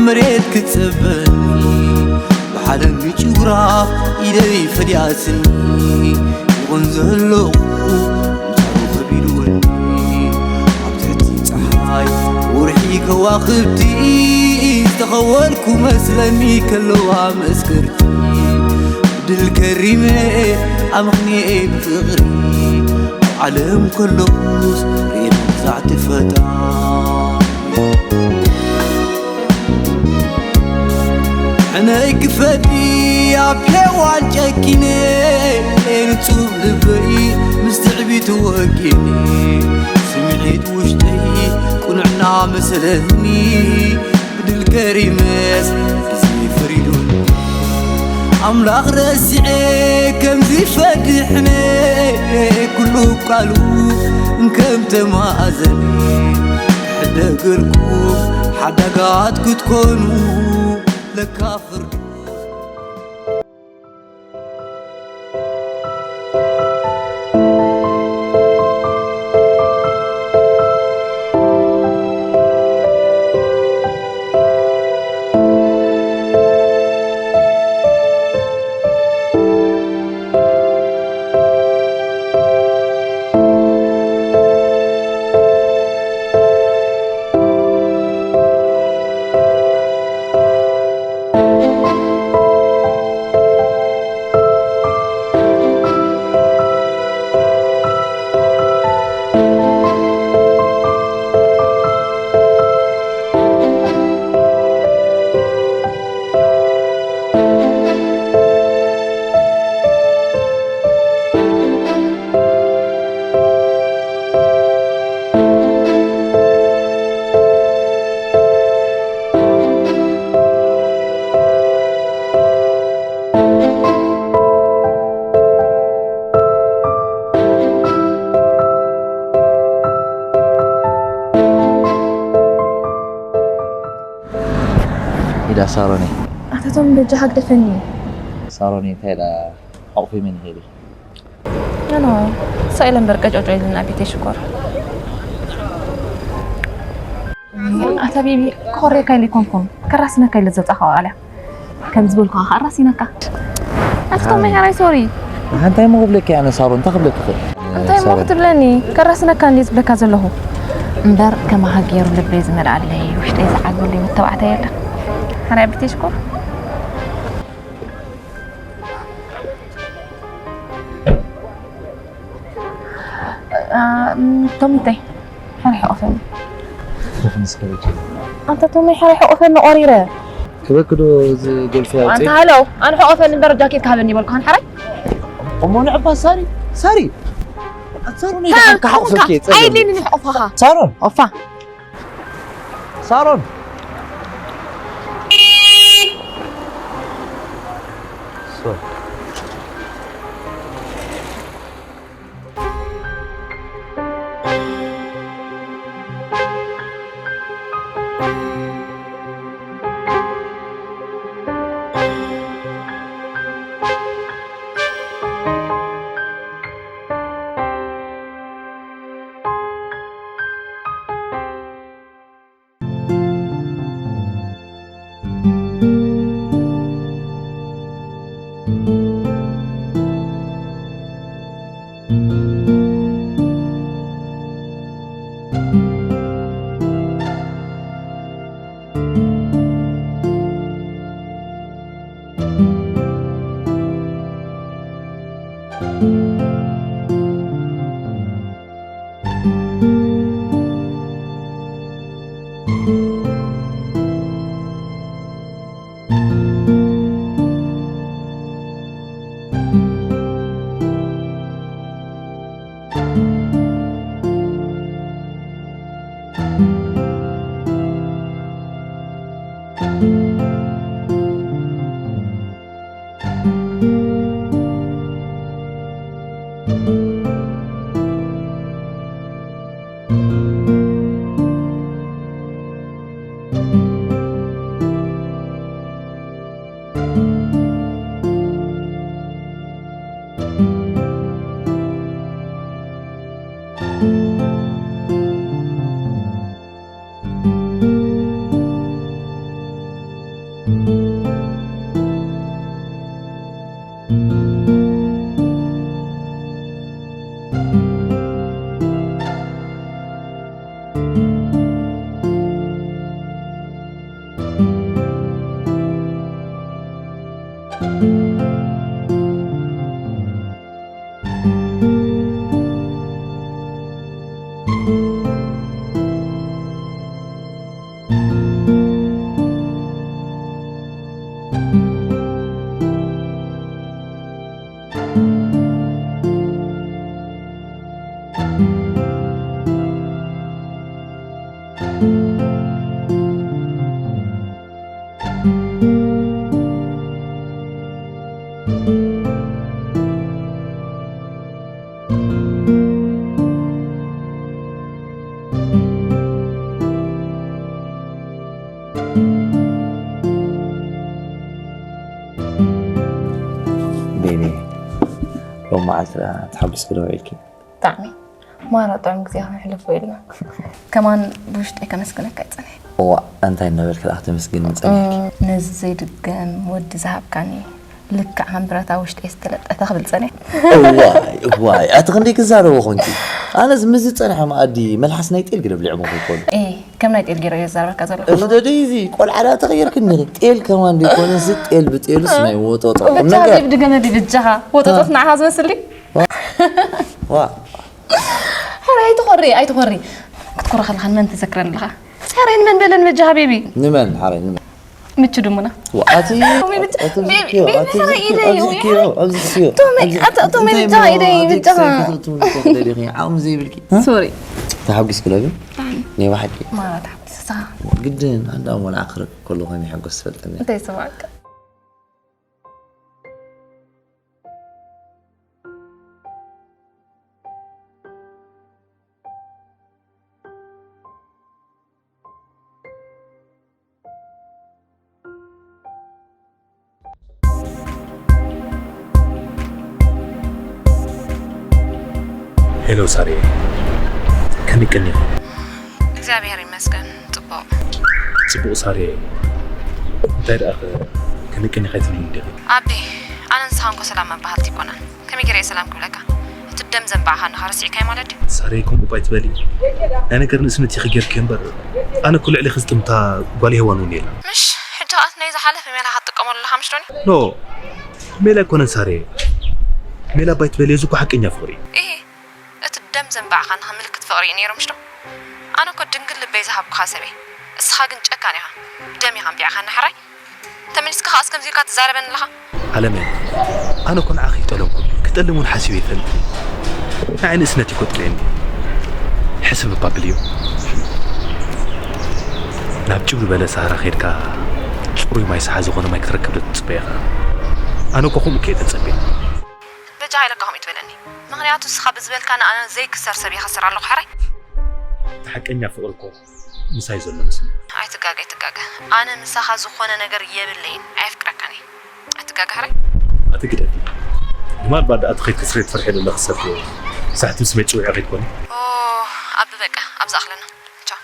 መሬት ክትጽበኒ ብሓደ ምጭውራፍ ኢደይ ፈዲያትኒ ይኹን ዘለኹ ምሳሩ ከቢድወኒ ኣብ ትሕቲ ፀሓይ ወርሒ ከዋኽብቲ ዝተኸወልኩ መስለኒ ከለዋ መስከርቲ ድል ከሪመ ኣምኽንየ ብፍቕሪ ኣብ ዓለም ከለኹስ ሬድ መግዛዕቲ ፈጣሪ ሕነይ ክፈዲ ኣብ ሔዋን ጨኪነ ንጹብ ልበይ ምስ ትዕቢት ወጊነ ስምዒት ውሽጠይ ቁንዕና መሰለኒ ብድል ከሪመስ ግዜ ፈሪዱኒ ኣምላኽ ረሲዐ ከምዚ ፈድሕነ ኩሉ ቃሉ እንከም ተማእዘኒ ሕደገልኩም ሓዳጋት ክትኮኑ ለካ ፍርዱ ኢዳ ሳሮኒ ኣታቶም በጃ ሃግደፈኒ ሳሮኒ እንታይ ኢላ ኣቑፊ መን ይሄድ ኖ ኖ ሳኢለ እምበር ቀጮጮ ኢልና ቤተይ ሽኮር ኣታ ቤቢ ክኾሬካ ኢለ ኣይኮንኩን ከራስነካ ኢለ ዘውፃእካ ቃልያ ከም ዝበልኩ ከዓ ኣራሲነካ ኣፍቶም መሕራይ ሶሪ እንታይ ሞ ክብለኪ ኣነ ሳሮን እንታይ ክብለኪ ክእል እንታይ ሞ ክትብለኒ ከራስነካ እንዲ ዝብለካ ዘለኹ እምበር ከማኻ ገይሩ ልበይ ዝመልኣለይ ውሽጠይ ዝዓግበለይ ወተባዕታይ የለን ሓራይ ቤተይ ሽኮር ቶሚተይ ሕርሒ ኦፈኒ ኣንተ ቶመይ ሕርሒ ኦፈኒ ቆሪረ ክበክዶ እዚ ጎልፊ ኣውፅእ ኣንተ ሃለው ኣነ ሕቆፈኒ እምበር ጃኬት ካሃበኒ ይበልኩ ሃን ሓራይ እሞ ንዕባ ሳሪ ሳሪ ኣትሳሩ ንይዳ ካሓቁፈኪ ኣየድልየኒ ንሕቆፋኻ ሳሮን ኦፋ ሳሮን ቤቢ፣ ሎም መዓልቲ ደኣ ተሓጒስኪ ዶ ውዒልኪ? ብጣዕሚ። ማራ ጥዑም ግዜ ከነሕልፎ ኢልና። ከማን ብውሽጠይ ከመስግነካ ይጸንሕ። እዋ፣ እንታይ እናበልኪ ደኣ ክተመስግኒ ጸኒሕኪ? እም፣ ነዚ ዘይድገም ወዲ ዝሃብካኒ ልክዕ ከም ብረት ኣብ ውሽጠይ ዝተለጠፈ ክብል ጸኒሐ። እዋይ፣ እዋይ፣ ኣቲ ክንደይ ክዛረቦ ኮንኪ? ኣነስ ምስዚ ጸንሐ መኣዲ መልሓስ ናይ ጤል ገለ ብሊዖም እኮ ይኮኑ። ኤ፣ ከም ናይ ጤል ገይረ እየ ዝዛረበካ ዘለኹ። እኽደደይ፣ እዚ ቆልዓ ደኣ ተቐይርክኒ። ጤል ከማን ደይኮነሲ፣ ጤል ብጤሉስ ናይ ወጠጦ። ቁም በጃኻ ነገር። ቤቢ፣ ድገመ ቤቢ፣ በጃኻ። ወጠጦት እ። ንዓኻ ዝመስል ድዩ? ዋ። ዋ። ሕራይ ኣይትኾሪ፣ ኣይትኾሪ። ክትኮሪ ከለኻ ንመን ትዘክረን ኣለኻ? ሕራይ ንመን በለን በጃኻ ቤቢ? ንመን? ሕራይ ንመን? ምቹ ድሙና። ዋ፣ ኣቲ፣ ቶሚ፣ ምቹ፣ ኣቲ ቤቢ፣ ዝክዮ፣ ቤቢ፣ ኣቲ ሕራይ ዝክዮ፣ ኢለይ፣ ኣቲ ዝክዮ፣ ኣቲ ዝክዮ፣ ቶሚ፣ ኣቲ ኣቲ ቶሚ፣ እንታይ ብጃኻ እሞ ኢለይ፣ ኣቲ ብጃኻ። ክሰክት ትብሉ እኮ ክደሊ ኢኺ፣ ዓቕሚ ዘይብልኪ? እ? ሶሪ። ተሓጒስኪ ዶ ግን? ብጣዕሚ። ናይ ብሓቂ? ማራ ተሓጒሰ። ግድን፣ ኣንዳ እሞ ንዓኺ ክረክብ ከለኹ ከመይ ሕጎስ ትፈልጥኒ? እንታይ ይስምዓካ? ሄሎ ሳሪ፣ ከመይ ቀኒኺ? እግዚኣብሔር ይመስገን፣ ጽቡቕ። ጽቡቕ ሳሪ፣ እንታይ ደኣ ከ፣ ከመይ ቀኒኺ ኣይትብልኒ ዲኺ? ኣቢ፣ ኣነን ንስኻን እኮ ሰላም መባሃልቲ ኣይኮናን። ከመይ ገይረ እየ ሰላም ክብለካ? እቲ ደም ዘንባዕኻ እንዲኻ ረሲዕካዮ ማለት ድዩ? ሳሪ፣ ከምኡ እባ ኣይትበሊ። ናይ ነገር ንእስነት ኢኺ ገይርክዮ እምበር፣ ኣነ እኮ ልዕሊኺ ዝጥምታ ጓል ሄዋን እውን የላን። ምሽ፣ ሕጂ ኸኣ እቲ ናይ ዝሓለፈ ሜላኻ ትጥቀመሉ ኣለኻ ምሽ ዶኒ? ኖ፣ ሜላ ኣይኮነን ሳሪ። ሜላ እባ ኣይትበሊ፣ እዚ እኮ ሓቀኛ ፍቕሪ እዩ። ኢሂ፣ እቲ ደም ዘንባዕኻ እንዲኻ ምልክት ፍቕሪ እዩ ነይሩ ምሽ ዶ? ኣነ እኮ ድንግል ልበይ ዝሃብኩኻ ሰብ እየ። እስኻ ግን ጨካን ኢኻ። ብደም ኢኻ ኣንቢዕኻኒ ሕራይ። ተመሊስካ ከኣ እስከምዚ ኢልካ ትዛረበኒ ኣለኻ? ኣለመይ፣ ኣነ እኮ ንዓኺ ይጠለምኩ፣ ክጠልም እውን ሓሲበ ይፈልጥ። ንዓይ ንእስነት እኮ ጥልየኒ። ሕስብ እባ ብልዮ። ናብ ጭው ዝበለ ሰሃራ ከይድካ፣ ጽሩይ ማይ ሰሓ ዝኾነ ማይ ክትረክብ ዶ ትጽበ ኢኻ? ኣነ እኮ ከምኡ እኮ እየ ተጸብየ። በጃኻ ኢለካ ከምኡ ይትበለኒ። ምኽንያቱ ንስኻ ብዝበልካኒ ኣነ ዘይክሰር ሰብ ይኸስር ኣለኹ ሕራይ። እቲ ሓቀኛ ፍቕሪ እኮ ምሳይ ዘሎ መስሎ። ኣይትጋገ፣ ኣይትጋገ። ኣነ ምሳኻ ዝኾነ ነገር የብለይን፣ ኣየፍቅረካን እየ። ኣይትጋገ ሕራይ። ኣቲ ግደፊ። ንማል ባዳ ኣቲ ኸይድ ክስሬት ፍርሒ ዘለኺ ሰብ ሳሕቲ ምስ መይ ጽውዒ ኸይድ ኮኒ? ኦ፣ ኣቢ በቃ፣ ኣብዛ ኣኽለና። ቻው።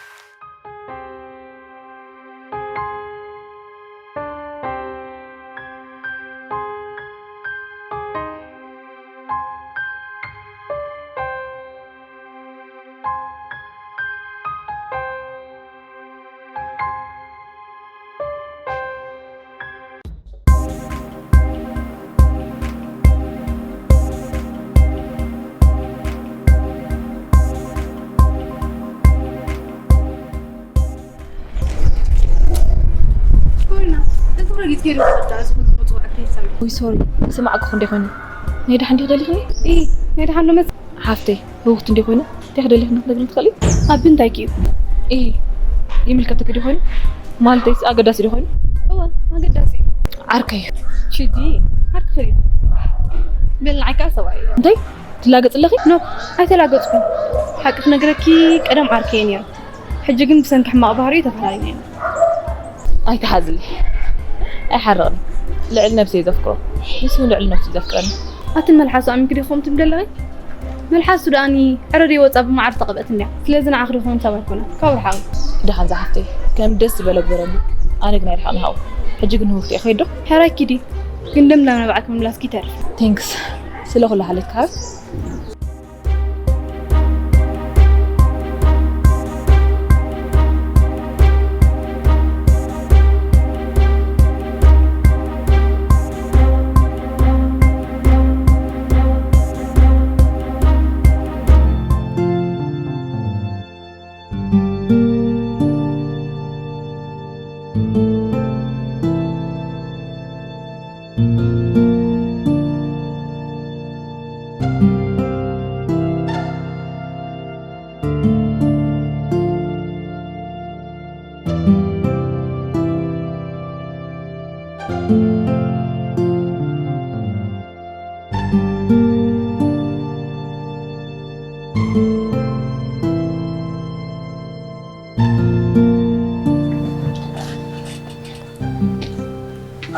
ወይ ሶሪ፣ ስማዕኩ ክንደይ ኮይኑ። ናይ ደሓን ዲኺ ደሊኽኒ? ኢ፣ ናይ ደሓን ዶ መስ- ሓፍተይ፣ ህውኽቲ እንዲኾይነ፣ እንታይ ክደልየኪ ክትነግሪኒ ትኽእሊ? ኣብ እንታይ ክዩ? ኢ፣ ይምልከተኪ ዲኾይኑ? ማለተይስ ኣገዳሲ ዲኾይኑ? እወ፣ ኣገዳሲ እዩ። ዓርከይ እዩ። ሽዲ፣ ዓርክኺ እዩ። በል ንዓይ ከኣ ሰብኣይ እዩ። እንታይ? ትላገጽ ኣለኺ? ኖ፣ ኣይተላገጽኩን። ሓቂ ክነግረኪ ቀደም ዓርከይ እዩ ነይሩ። ሕጂ ግን ብሰንኪ ሕማቕ ባህሪኡ ተፈላሊና ኢና። ኣይትሓዝሊ። ኣይሓርቕን። ልዕሊ ነብሰይ ዘፍቅሮ። ንሱ እውን ልዕሊ ነብሱ ዘፍቅረኒ። ኣትን መልሓሱ ኣሚንኪ ዲኹም ትብሊ ኣለኺ? መልሓሱ ደኣኒ ዕረ ደይወጻ ብመዓር ዝተቐብአት እንድያ። ስለዚ ንዓኺ ዶ ክኸውን ሰብ ኣይኮነን። ካብ ርሓቒ። ደሓን ዝሓፍተይ፣ ከም ደስ ዝበሎ ግበረሉ። ኣነ ግን ኣይርሕቕን ሃው። ሕጂ ግን ህውኽቲ እየ፣ ከይዶ? ሕራይ ኪዲ። ግን ለምለም ንባዕልኪ ምምላስኪ ይተርፍ። ቴንክስ። ስለ ኩሉ ሓልዮትካ።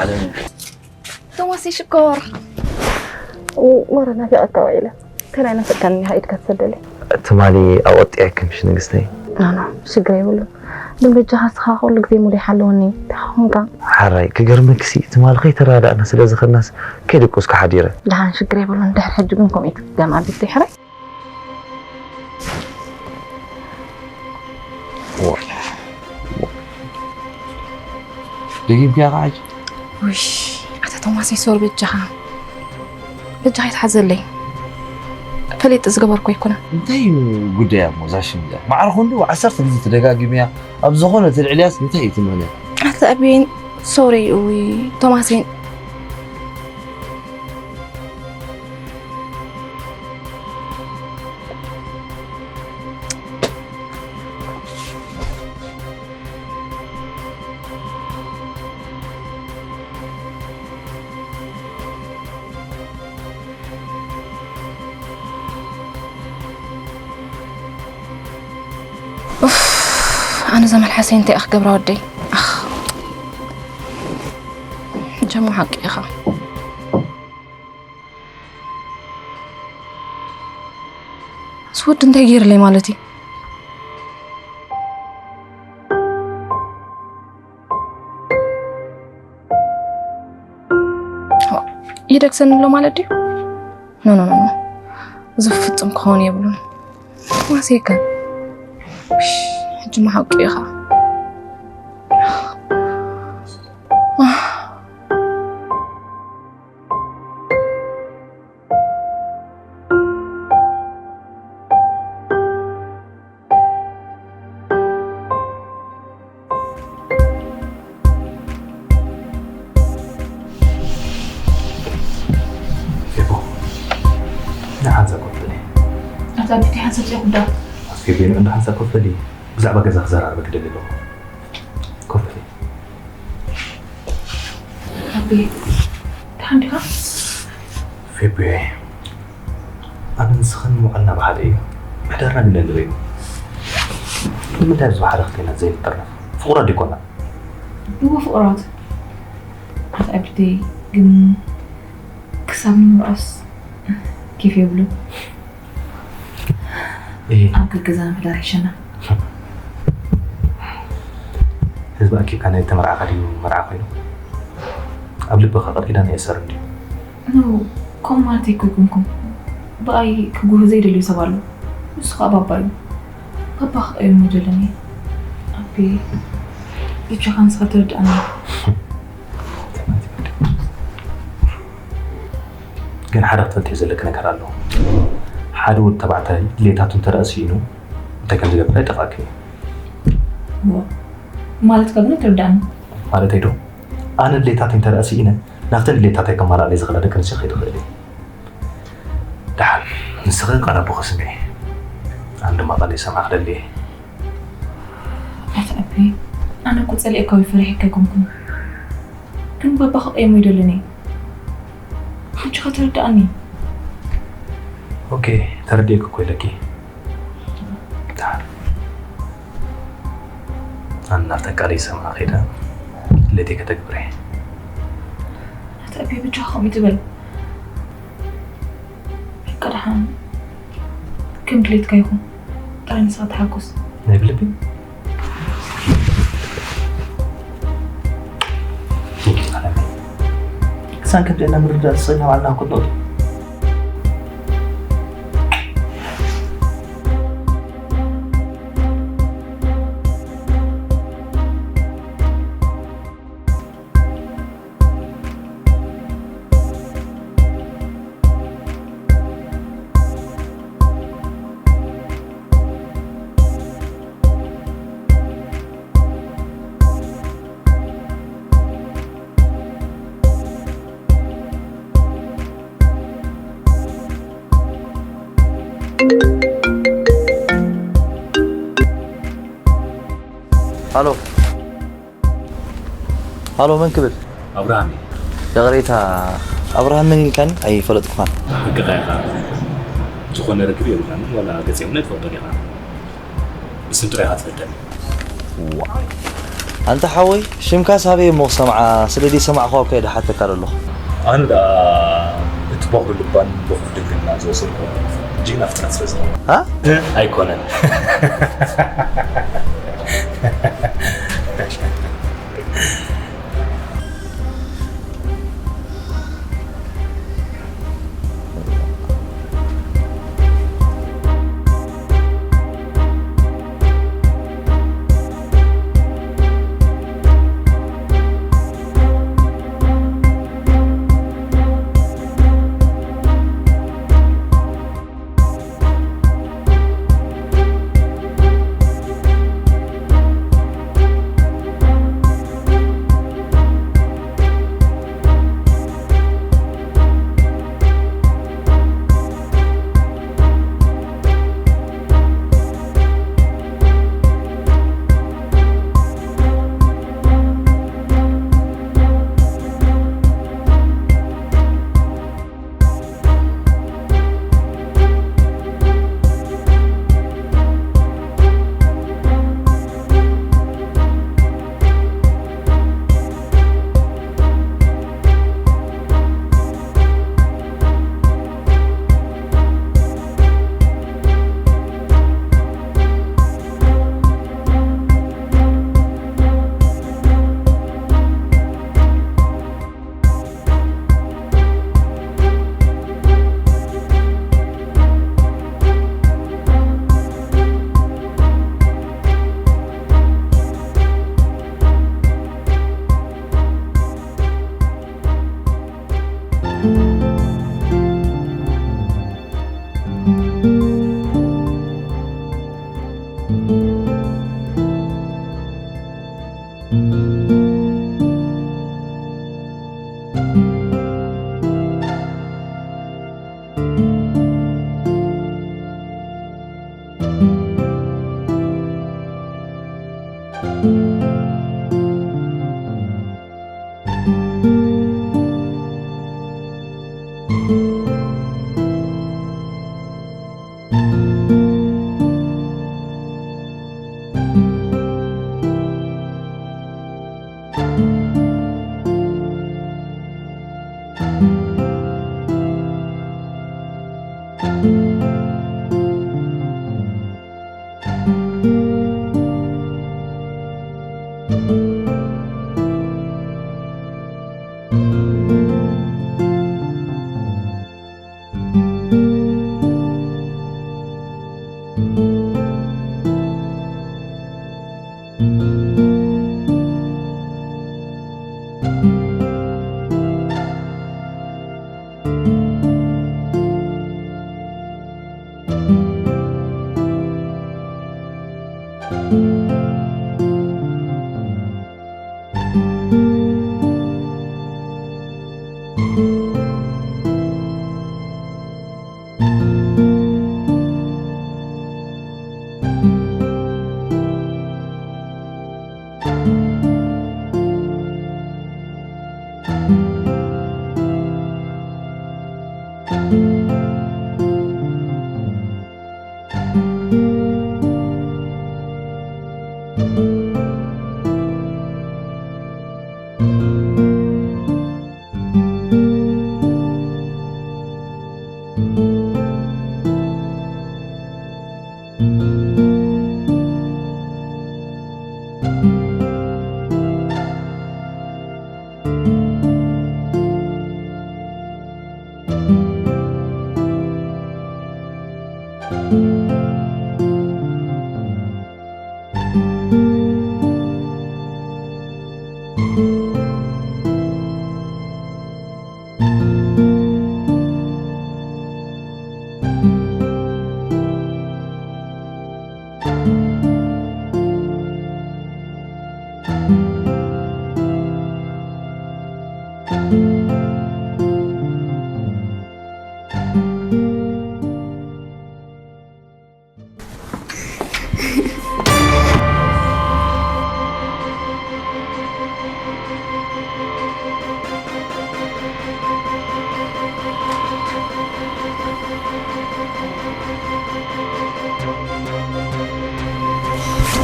ዓለም ቶማስ ሽኮር። ማራ ናፊቐካ ውዒለ። ከላይ ናፍቀኒ ኢኻ ኢድካ ትሰደለይ። ትማሊ ኣቆጢዐኪ ምሽ ንግስተይ? ኖ ኖ፣ ሽግር የብሉን። ግን በጃኻ ንስኻ ኩሉ ግዜ ሙድ ይሓልወኒ። እንታይ ኾንካ? ሓራይ ክገርመኪሲ ትማሊ ከይተረዳዳእና ስለ ዝኸድናስ ከይደቀስኩ ሓዲረ። ደሓን ሽግር የብሉን። ድሕሪ ሕጂ ግን ከምኡ እዩ ትደግም ኣቢቲ ሕራይ። ደጊምኪያ ከዓ ሕጂ? ውይ ኣታ ቶማሰይ ሶሪ በጃኻ በጃኻ ይትሓዘለይ ፈሊጥ ዝገበርኩ ኣይኮነን። እንታይ እዩ ጉዳያ እሞ እዛ ሽም እዚኣ? ማዕረ ክንድኡ ዓሰርተ ግዜ ተደጋጊምያ ኣብ ዝኾነ ተልዕልያስ እንታይ እዩ ትምህንያ? ኣታ ኣቤን ሶሪ ውይ ቶማሰይ ኣነ እዛ መልሓሰይ እንታይ እያ ክገብራ ወደይ ኣኽ ጀሞ ሓቂ ኢኻ ስወድ እንታይ ገይርለይ ማለት እዩ ይደግሰኒ ኣሎ ማለት ድዩ ኖ ኖ ኖ እዚ ፍጹም ክኸውን የብሉን ማሴከ ሕጂ መሓቂ ኢኻ ፌቦ፣ ንሓንሳብ ኮፍ በሊ። ኣታ ብቲ ሓንሳብ ጽኹ ዳ። ኣስፌቤን እንዳ ሓንሳብ ኮፍ በሊ። ብዛዕባ ገዛ ክዘራርበኪ ደሊ ኣለኹ። ኮፍ በሊ። ኣቤ፣ ደሓን ዲኻ? ፌቤ፣ ኣነ ንስኽን መቐልና ብሓደ እዩ። ምሕደርና ግን ለልበ እዩ። ንምንታይ ብዝበሓደ ክልቴና ዘይንጠርነፍ? ፍቑራት ዲኮና? እወ ፍቑራት። ኣታ ኣቢተይ ግን ክሳብ ንምርዖስ ኬፍ የብሉን። ኣብ ገገዛና ምሕዳር ይሕሸና። ህዝቢ ኣኪብካ ናይ ተመርዓኻ ድዩ መርዓ ኮይኑ? ኣብ ልብኻ ቃል ኪዳን ኣይእሰርን ድዩ? ኖ፣ ከምኡ ማለት ኣይኮንኩን። ብኣይ ክጉህ ዘይደልዮ ሰብ ኣሎ። ንሱ ኸኣ ባባ እዩ። ባባ ክቐይሞ ይደለኒ። ኣቢ፣ ብቻኻ ንስኻ ተረድኣኒ። ግን ሓደ ክትፈልጥዮ ዘለኪ ነገር ኣሎ። ሓደ ወዲ ተባዕታይ ድሌታቱ እንተ ደኣ ስኢኑ እንታይ ከም ዝገብር ኣይጠፍኣክን እዩ። ማለትካ ግን ኣይተረድኣንን። ማለተይ ዶ ኣነ ድሌታተይ እንተ ደኣ ስኢነ ናብተን ድሌታተይ ከማልኣለይ ዝኽእላ ደቂ ኣንስትዮ ክኸይድ እኽእል እየ። ደሓን ንስኺ ቃል ኣቦኺ ስምዒ፣ ኣነ ድማ ቃለይ ዝሰምዓ ክደሊ እየ። ኣታ ኣቢ ኣነ እኮ ጸሊኤካ ወይ ፈሪሐካ ኣይኮንኩን። ግን ባባ ክቐይሞ ይደልን እየ። ሕጂ ኸ ተረድኣኒ። ኦኬ ተረዲኤኪ እኮ ኢለኪ። ደሓን ኣነ ናብተን ቃለይ ዝሰምዓ ከይደ ድሌተይ ከተግብር እየ። ኣታ ኣቢ ብጃኻ ከምኡ ትበል። በቃ ደሓን ከም ድሌትካ ይኹን። ጥራይ ንስኻ ተሓጎስ። ናይ ብልቢ ክሳን ከብደና ምርዳእ ዝኽእል ናብ ዓድና ክንወጡ። ሃሎ። ሃሎ፣ መን ክብል? ኣብርሃም እዩ። ይቕሬታ፣ ኣብርሃም መን ኢልካኒ? ኣይፈለጥኩኻን። ሓቅኻ ኢኻ። ዝኾነ ርክብ የብልናን፣ ዋላ ገጽ እውን ኣይትፈልጦን ኢኻ። ብስም ጥራይ ኢኻ ትፈልጠኒ። ዋው። ኣንታ ሓወይ፣ ሽምካስ ኣበይ እሞ ክሰምዓ? ስለ ዘይሰማዕኳ እኮ እየ ድሓተካ ዘለኹ። ኣነ ደኣ እቲ በኹሪ ልባን በኹሪ ድንግልና ዝወሰድኩ ጅግና ፍጥረት ስለ ዝኾነ። ሃ? ኣይኮነን።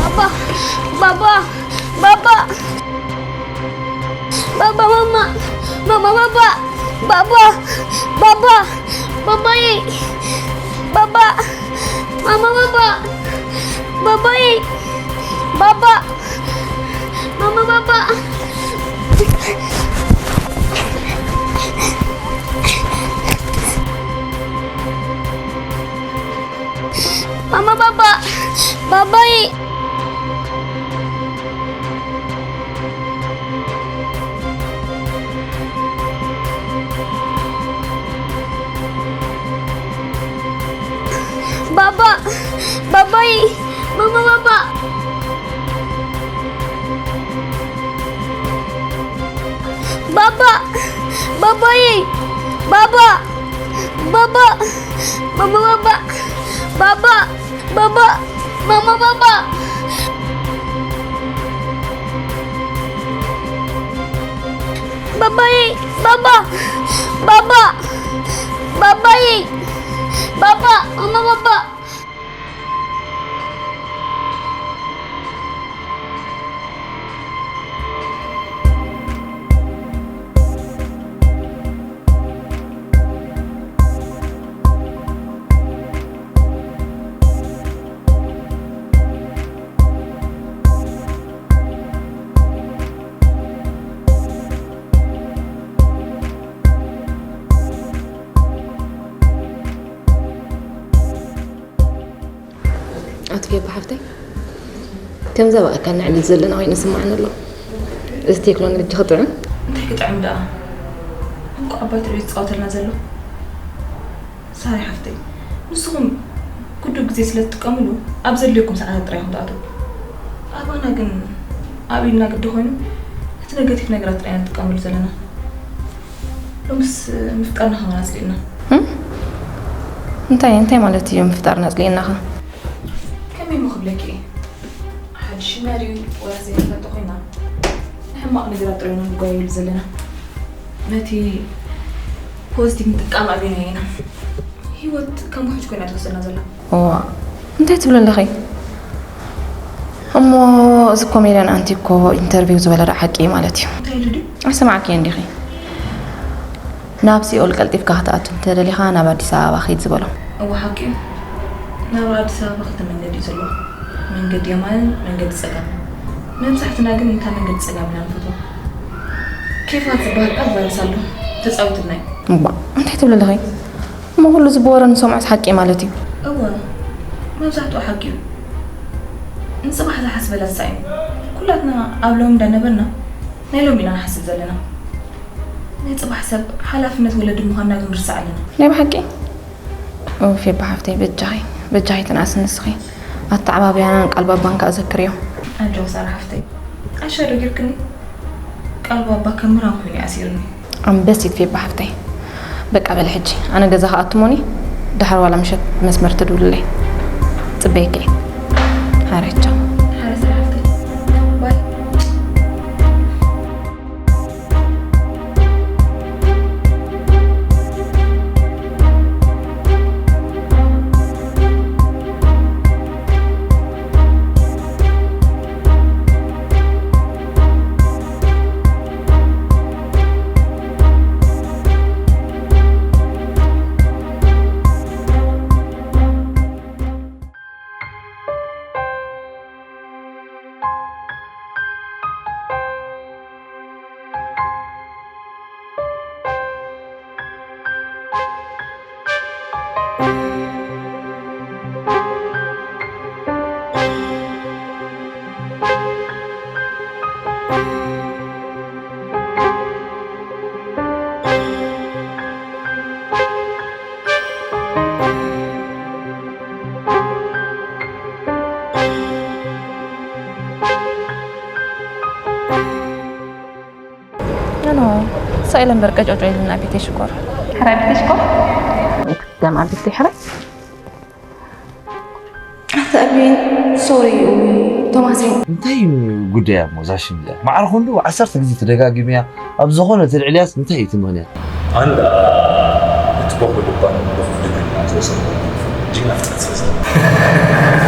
ባባ፣ ባባ፣ ባባ፣ ባባ፣ ማማ፣ ማማ፣ ባባ፣ ባባ፣ ባባ፣ ባባዬ፣ ባባ፣ ማማ፣ ባባ፣ ባባዬ፣ ባባ፣ ማማ፣ ባባ። ማማ፣ ባባ፣ ባባዬ። ባባ፣ ባባዬ፣ ማማ፣ ባባ። ባባ፣ ባባዬ፣ ባባ፣ ባባ፣ ማማ፣ ባባ፣ ባባ፣ ባባ፣ ማማ፣ ባባ። ባባዬ፣ ባባ፣ ባባ፣ ባባዬ፣ ባባ፣ ማማ፣ ባባ። ኣቲ ፌባ ሓፍተይ፣ ከምዛ ብኣካል ንዕልል ዘለና ኮይኑ ይስምዓኒ ኣሎ። እዚ ቴክኖሎጂ ክጥዕም? እንታይ ክጥዕም ደኣ? እንቋዕ ኣባይ ትሪኦ ዝጻወተልና ዘሎ። ሳሪ ሓፍተይ፣ ንስኹም ግዱብ ግዜ ስለ ትጥቀምሉ ኣብ ዘድልየኩም ሰዓታት ጥራይ ኢኹም ትኣትዉ። ኣባና ግን ኣብ ኢድና ግዲ ኮይኑ ነቲ ነገቲቭ ነገራት ጥራይ ኢና ንጥቀመሉ ዘለና። ሎምስ ምፍጣርና ከማን ኣጽሊእና። እም? እንታይ፣ እንታይ ማለት እዩ ምፍጣርና ኣጽሊእናኻ? ከመይ እሞ ክብለኪ እየ? ሓድሽ ኢና ድዩ ወላስ ዘይንፈልጦ ኮይና ንሕማቕ ነገራት ጥራይ ኢና ንጓየሉ ዘለና። ነቲ ፖዚቲቭ ንጥቀም ኣብዩና ኢና። ህይወት ከም ውሕጅ ኮይና ትወስደና ዘላ። እዋ፣ እንታይ ትብሊ ኣለኺ? እሞ እዚ ኮሜድያን ኣንቲ እኮ ኢንተርቪው ዝበለ ዶ ሓቂ እዩ ማለት እዩ? እንታይ ኢሉ ድዩ? ኣይሰማዕክዮ እንዲኺ? ናብ ሲኦል ቀልጢፍካ ክትኣቱ እንተደሊኻ ናብ ኣዲስ ኣበባ ኺድ ዝበሎ። እወ፣ ሓቂ እዩ። ናብ ኣዲስ ኣበባ ክልተ መንገዲ እዩ ዘሎ። መንገዲ የማንን መንገዲ ጸጋምን። መብዛሕትና ግን እታ መንገዲ ጸጋም ኢና ንፈትዋ። ኬፋት ዝበሃል ቃል ቫይረስ ኣሎ። ተጻዊትልና እዩ። እባ፣ እንታይ ትብሊ ኣለኺ? እሞ ኩሉ እዚ ብወረ ንሰምዖስ ሓቂ ማለት እዩ? እወ፣ መብዛሕትኡ ሓቂ እዩ። ንጽባሕ ዝሓስበላ ዝሳእ እዩ። ኩላትና ኣብ ሎሚ እንዳነበርና ናይ ሎሚ ኢና ንሓስብ ዘለና። ናይ ጽባሕ ሰብ ሓላፍነት ወለዲ ምዃንና ግን ንርሳዕ ኣለና። ናይ ብሓቂ? ኡፍ፣ ፌባ ሓፍተይ፣ በጃኺ፣ በጃኺ ትንኣስ ንስኺ። ኣተዓባብያናን ቃል ባባን ከኣ ዘክርዮ። ኣጆኺ ሳራ ሓፍተይ፣ ዓሻ ዶ ጌርክኒ? ቃል ባባ ከም ምራን ኮይኑ ኣሲርኒ። ኣንበሲት ፌባ ሓፍተይ። በቃ በሊ ሕጂ፣ ኣነ ገዛ ክኣቱ እሞኒ፣ ደሓር ዋላ ምሸት መስመር ትድውልለይ። ጽበየኪ እየ። ሓረቻ። ሓረቻ ሓፍተይ። ባይ። ኖ ኖ፣ ሳይለ እምበር ቀጨውጨው ኢልና ቤተይ ሽኮር። ሕራይ ቤተይ ሽኮር። ደም ኣብ ቤተይ ሕራይ። ኣታ ኣቢ፣ ሶሪ። ቶማሰይ። እንታይ እዩ ጉዳያ እሞ እዛ ሽም እዚኣ? ማዕረ ክንዱ ዓሰርተ ግዜ ተደጋጊምያ ኣብ ዝኾነ ተልዕልያስ እንታይ እዩ እቲ ምኽንያት? ኣነ ደኣ እቲ በኹ ልባን በኹ ልብን ናብ ዝበሰለ ጅግና ፍጥረት ስለ ዘለኹ።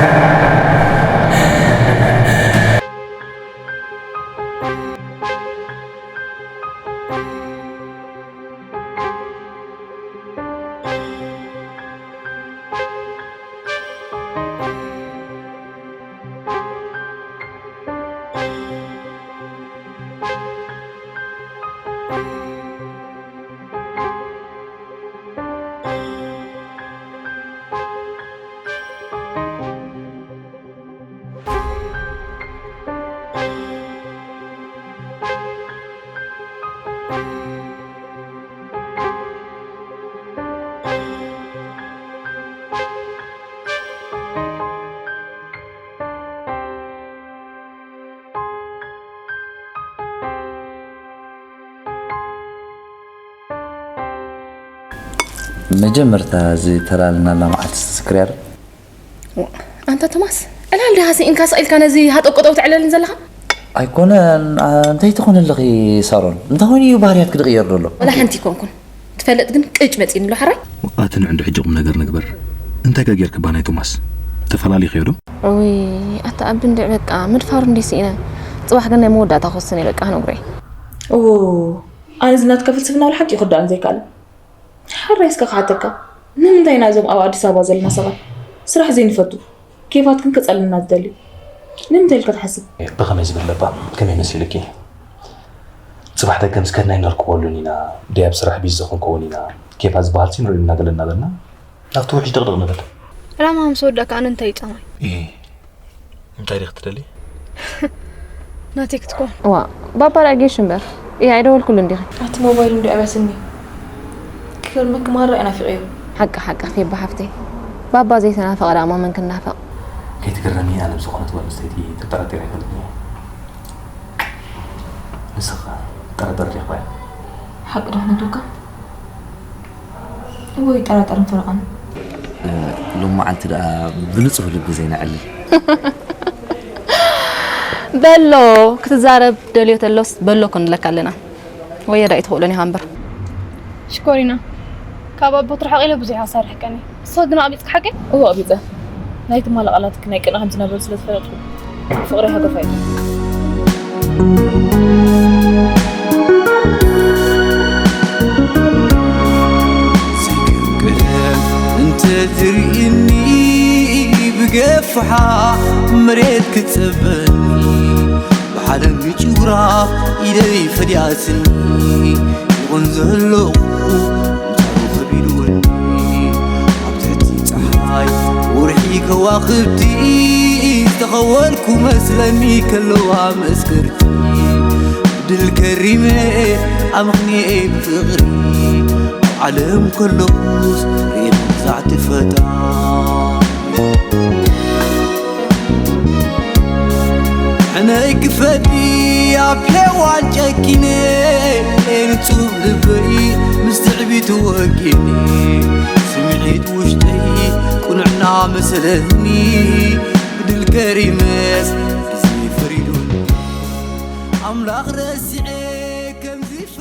መጀመርታ ዝተላለናላ መዓልቲ ትዝክርያ ዶ? ኣንታ ቶማስ፣ ዕላል ዲኻ ስኢንካ ስቕ ኢልካ ነዚ ሃጠው ቀጠው ተዕለልን ዘለኻ? ኣይኮነን፣ እንታይ ትኾኒ ኣለኺ ሳሮን? እንታይ ኮይኑ እዩ ባህርያትኪ ዝቕየር ዘሎ? ዋላ ሓንቲ ኣይኮንኩን። ትፈልጥ ግን ቅጭ መጺእኒ ኣሎ ሓራይ? ኣቲ ንዕንዲ ሕጂ ቁምነገር ንግበር። እንታይ ከ ጌርኪ ባ ናይ ቶማስ? ተፈላሊኽዮ ዶ? እውይ ኣታ ኣቢ እንድዒ በቃ ምድፋሩ እንድዩ ስኢነ። ጽባሕ ግን ናይ መወዳእታ ክውስን እየ በቃ ክነግሮ እየ። እዎ ኣነ እዚ ናትካ ፍልስፍና ብሓቂ ክርድኣኒ ዘይከኣለ። ሓራይ እስከ ክሓተካ፣ ንምንታይ ኢና እዞም ኣብ ኣዲስ ኣበባ ዘለና ሰባት ስራሕ ዘይንፈቱ ኬፋት ክንክጸልና ዝደልዩ? ንምንታይ ኢልካ ትሓስብ? ብኸመይ ዝብል ለባም ከመይ መሲሉኪ? ጽባሕ ደገ ምስ ከድና ኣይነርክበሉን ኢና፣ ደይ ኣብ ስራሕ ቢዚ ክንከውን ኢና፣ ኬፋት ዝበሃል ሲ ንርእዩ እናገለ እናበልና ናብቲ ውሕጅ ድቕድቕ ንብል። ዕላማ ምስ ወዳእካ ኣነ እንታይ እዩ ጻማይ? እንታይ ዲኺ ትደሊ? ናተይ ክትኮን። ዋእ ባባ ደኣ ጌሽ እምበር። እየ ኣይደወልኩሉን ዲኺ? ኣቲ ሞባይሉ እንድዩ ኣብያትኒ። ክገርመኪ ማራ እየ ናፊቐዮ። ሓቂ ሓቂ ፌባ ሓፍተይ። ባባ ዘይተናፈቐ ደኣ እሞ መን ክናፈቕ? ከይትግረሚ ኣነ ብዝኾነት ጓል ኣንስተይቲ ተጠራጢረ ኣይፈልጥን እየ። ንስኺ ኸ ትጠራጠሪ ዲኺ ጓል? ሓቂ ዶ ክነግረካ? እወ ይጠራጠርን ፈረቓን። ሎሚ መዓልቲ ደኣ ብንጹህ ልቢ ዘይነዕልል። በሎ ክትዛረብ ደልዮ ተሎስ በሎ ክንብለካ ኣለና። ወየ ዳኣ ኣይትኽእሎን ኢኻ እምበር። ሽኮሪና ካብ ኣቦት ርሕቕ ኢለ ብዙሕ ኣሳርሕከኒ። ንስኺ ግን ኣቕቢጽኪ ሓቂ? እወ ኣቕቢጸ። ናይ ትማሊ ቃላትኪ ናይ ቅነ ከም ዝነበሩ ስለ ዝፈለጥኩ ፍቕረይ ሃገፋ እዩ። እንተትርእኒ ብገፍሓ መሬት ክትጸበኒ ብሓለንጊ ጭጉራ ኢደይ ፈዲያትኒ ይኹን ዘለኹ ምሳሩ ከቢድወኒ ኣብ ትሕቲ ጸሓይ ወርሒ ከዋኽብቲ ዝተኸወልኩ መስለኒ ከለዋ መስከርቲ ድል ከሪመ ኣምኽንየ ብፍቕሪ ኣብ ዓለም ከለኹስ ርእየ መግዛዕቲ ፈጣሪ ሕነይ ክፈዲ ኣብ ሔዋን ጨኪነ ንጹብ ልበይ ምስ ትዕቢቱ ወጊነ ስምዒት ውሽጠይ ቁኑዕና መሰለኒ ብድል ከሪመስ እዚ ፈሪዱኒ ኣምላኽ ረሲዐ ከምዚ ፈ